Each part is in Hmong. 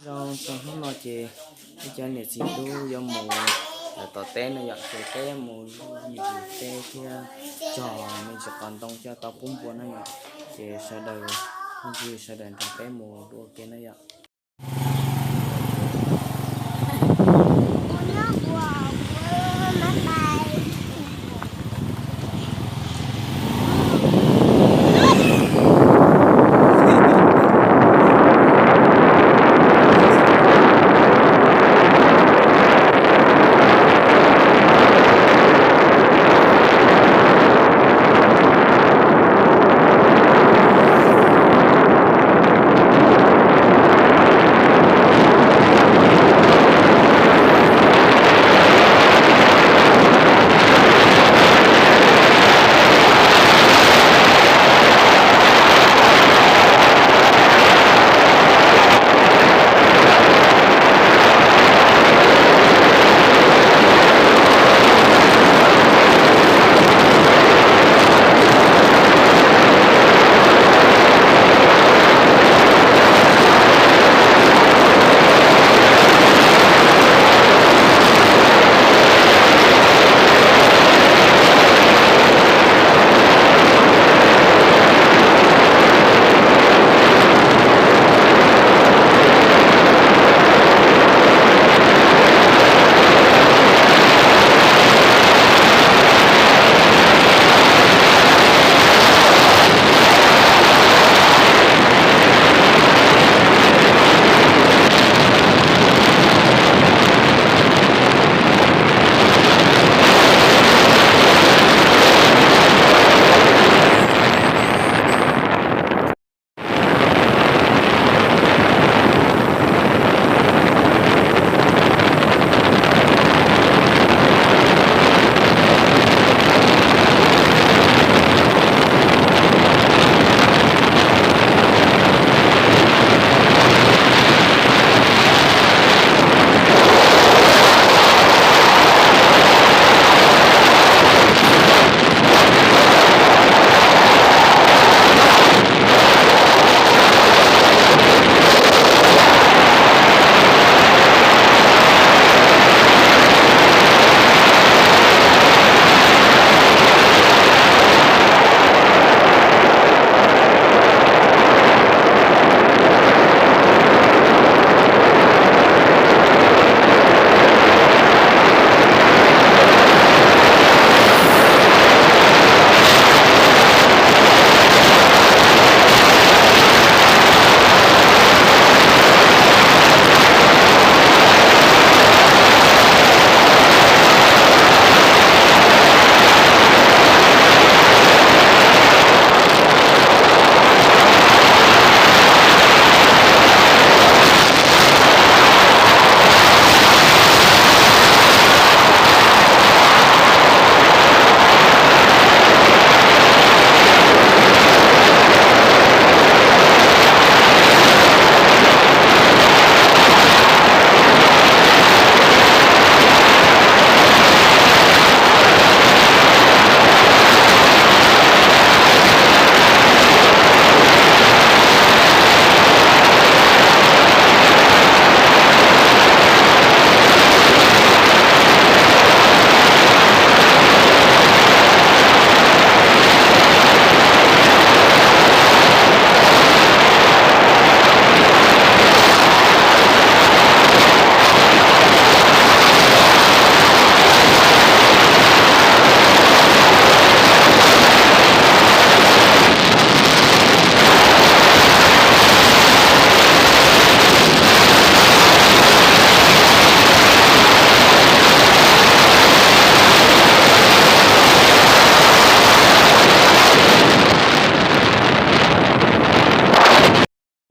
Zoo, txog hnub no ces ib cov niam txiv tub yuav mus tom teb no yom, ces peb mus luaj me ntsis teb thiab cog me ntsis qos ntoo coj tau pub npua no yom. Ces sawv daws, phooj ywg sawv daws nrog peb mus ua ke na yom.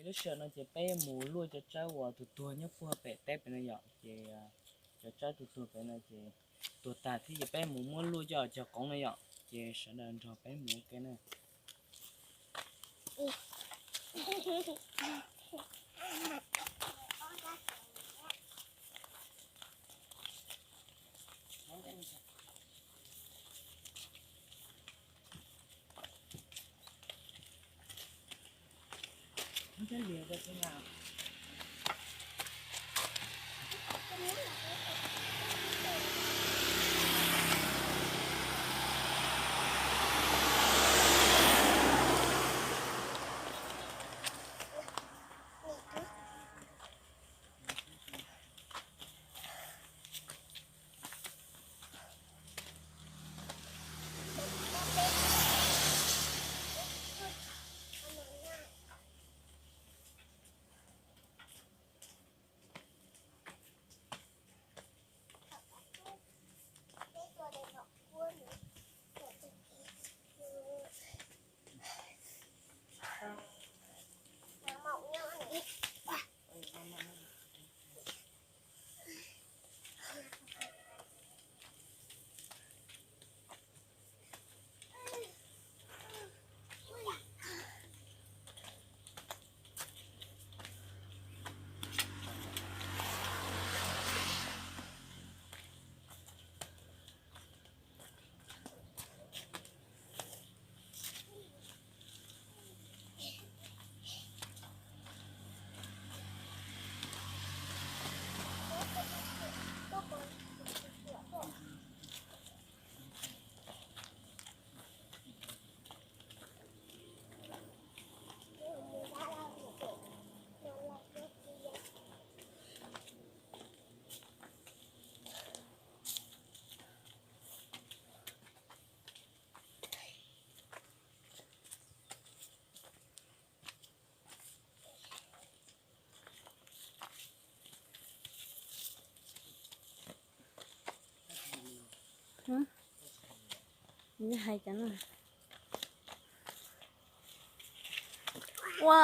Lub sij hawm no ces peb mus luaj cov tsawb uas tus tuag nyob puag pem teb pem no yom, ces cov tsawb tus tuag pem no ces tuag tag thiab ces peb mus muab luaj coj cog qoov no yom, ces sawv daws nrog peb mus ua ke na. Hais cov no. Ua.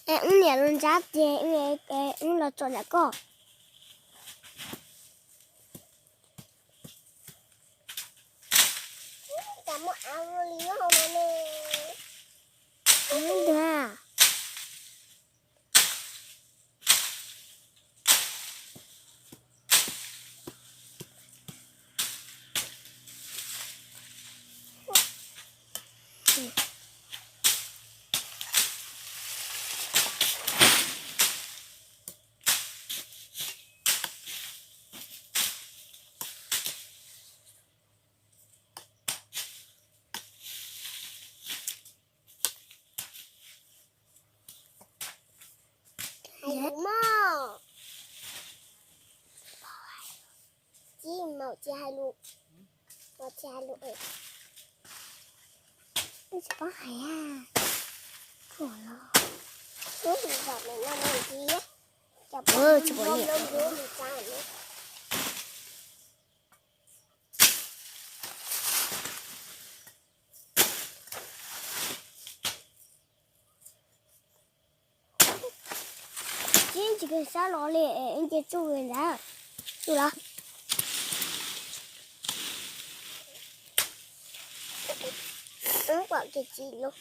Es wb niam los ntsab tiag, wb los txog ntawm koj. Hais lus mog. Tsis maum tsis hais lus, maum tsis hais lus. Wb tsis paub hais a. Kuv los, wb tsis zam mem no no tsis, cov pom tsis pom no ncuav mus tsa no. Tsis tsis kheev sab los li es nce tsuj ntawd. Tsuj los. Wb pom kiag tsis los.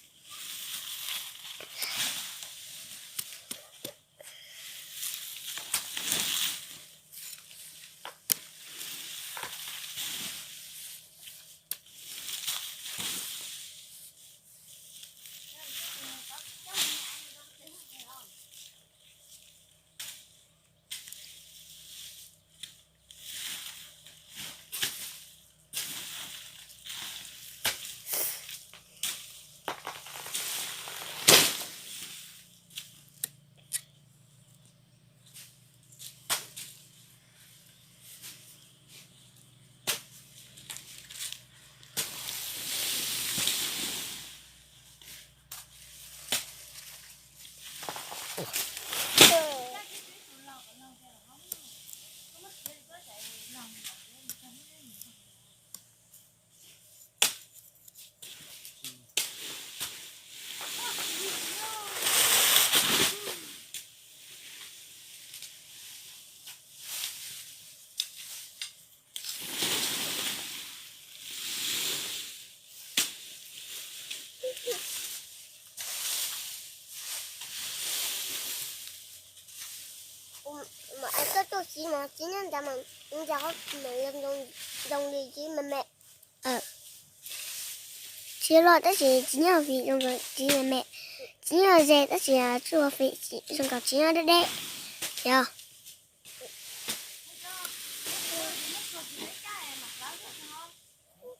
Mas koj tuaj txiv mas txiv nyob ntawd mas ntawd mas zoo li txiv me me. Txiv loj tab sis txiv nyob vim zoo nkaus txiv me me, txiv nyob ze tab sis tsuj vim zoo nkaus txiv nyob deb deb. Yog.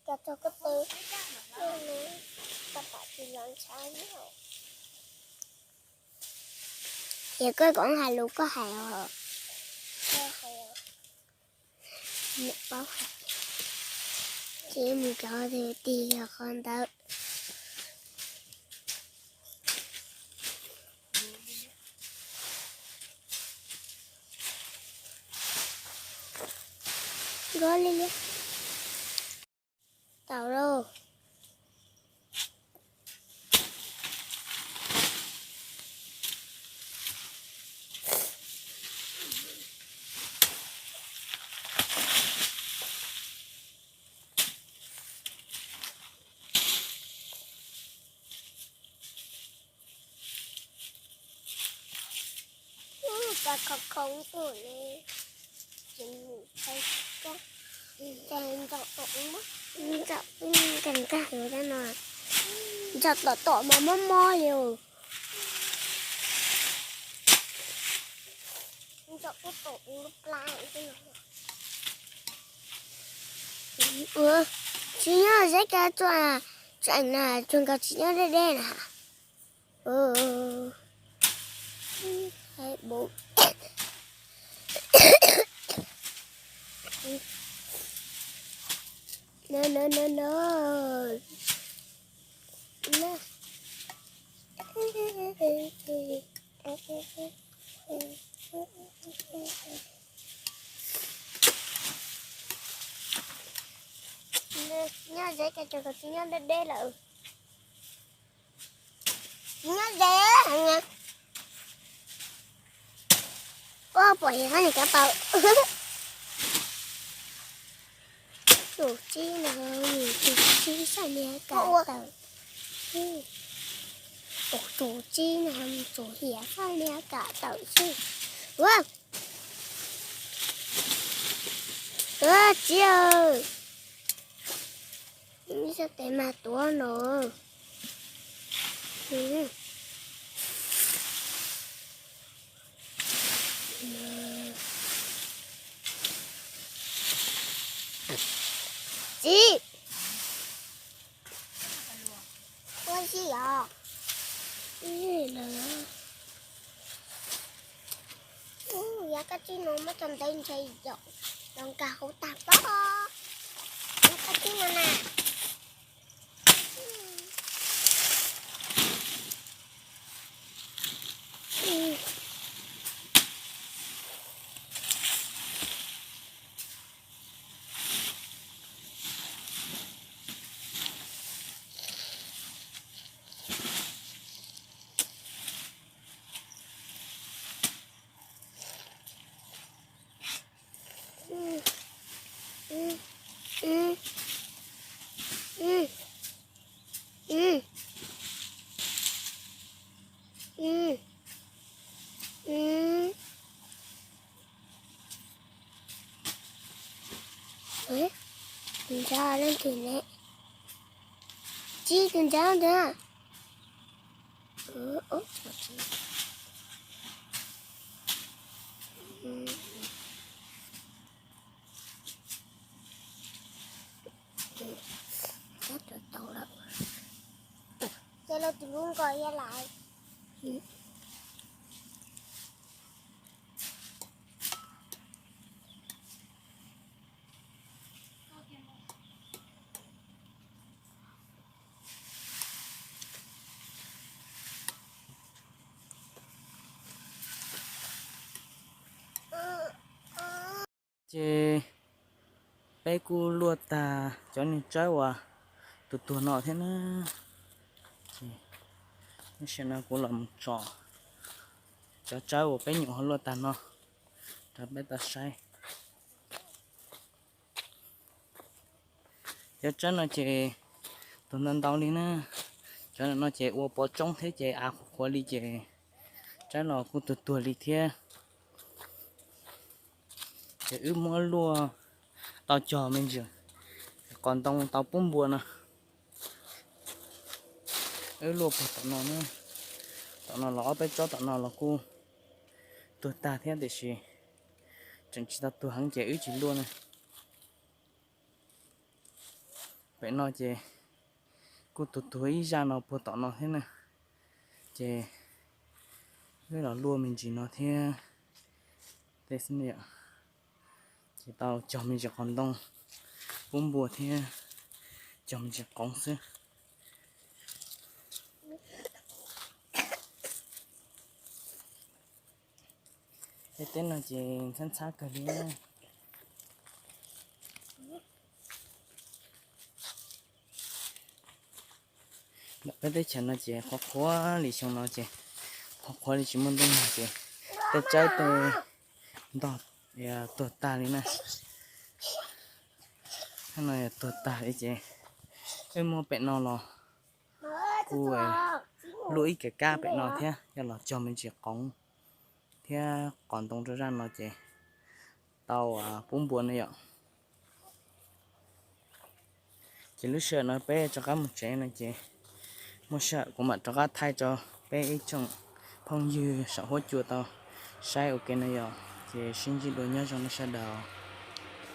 Cov txog koj te, tau pam tsis los ntshav. Ces koj kom hais lus koj hais os. Niam paub hais. Ces mus cov tig qhov ntawd. Nko li li. Tau lauj. Cas khov khov tuaj li, ces mus thaij koj, cas ntsaum tau ub, ntsaum ub, cas nkag hauv cov no. Ntshe tom tom mas mob mob li. Ua, tsis nyob zeb ka tsuag, tseem na tsuag nkaus tsis nyob deb deb na. No, no, no, no. Nyob zeb ka tsuag nkaus tsis nyob deb deb lawm. Nyob ze, ua pom hiam niag kav tawm. Tus tsib no, tus tsib sab niag kav tawm. Tus tsib no, tus hiam sab niag kav tawm xwb. Ua, tsib, sab tes mas tuav no. Tsib, ua si os. Yav kab tsib no muab tso ntev ntshe yom, los nkag hauv tag pob. Yav kab tsib no na. Tus ntawd leej twg ne? Tsib, tus ntawd ntag. Ces los tus lub nkaus ya lais. Ces peb kuj luaj tag cov niag tsawb uas tus tuag no thiab na. Ces lub sij hawm no kuv los mus tsom cov tsawb uas peb nyuam ho luaj tag no rau peb tau saib. Cov tsawb no ces tuag ntau ntau li na. Cov no ces ua pov tsoob thiab ces av qhuav qhuav li ces tsawb no kuj tuag tuag li thiab. Ces wb muab luaj tau cog me ntsis qos ntoo tau pub npua no. Wb luaj puag tom no na, tom no los ob peb tsob tom no los kuj tuag tag thiab tiam sis tseem tsis tau tuag heev ces wb tsis luaj na. Pem no ces kuj tuag tuag ib zaj no puag tom no thiab na. Ces wb los luaj me ntsis no thiab tej xwb na yom. Ces tau cog me ntsis qos ntoo pub npua thiab cog me ntsis qoov xwb. Tej teb no ces ntxhab ntxhab kawg li. Ntawm peb teb chaws no ces qhuav qhuav li xyoo no ces qhuav qhuav li tsis muaj ntuj nag ces tej tsawb tej ntog tuag tag li na. Qhov no yog tuag tag li ces wb muab pem no los kuj luaj ib kab kab pem no thiab yog los cog me ntsis qoov thiab qos ntoo rau zaj no ces tau pub npua na yom. Ces lub sij hawm no peb rov qab mus tsev no ces Muaj sij hawm kuv mam rov qab thaij rau peb ib tsoom phooj ywg saum huab cua tau saib ua ke no yom. Ces sib ntsib dua, nyob zoo nej sawv daws.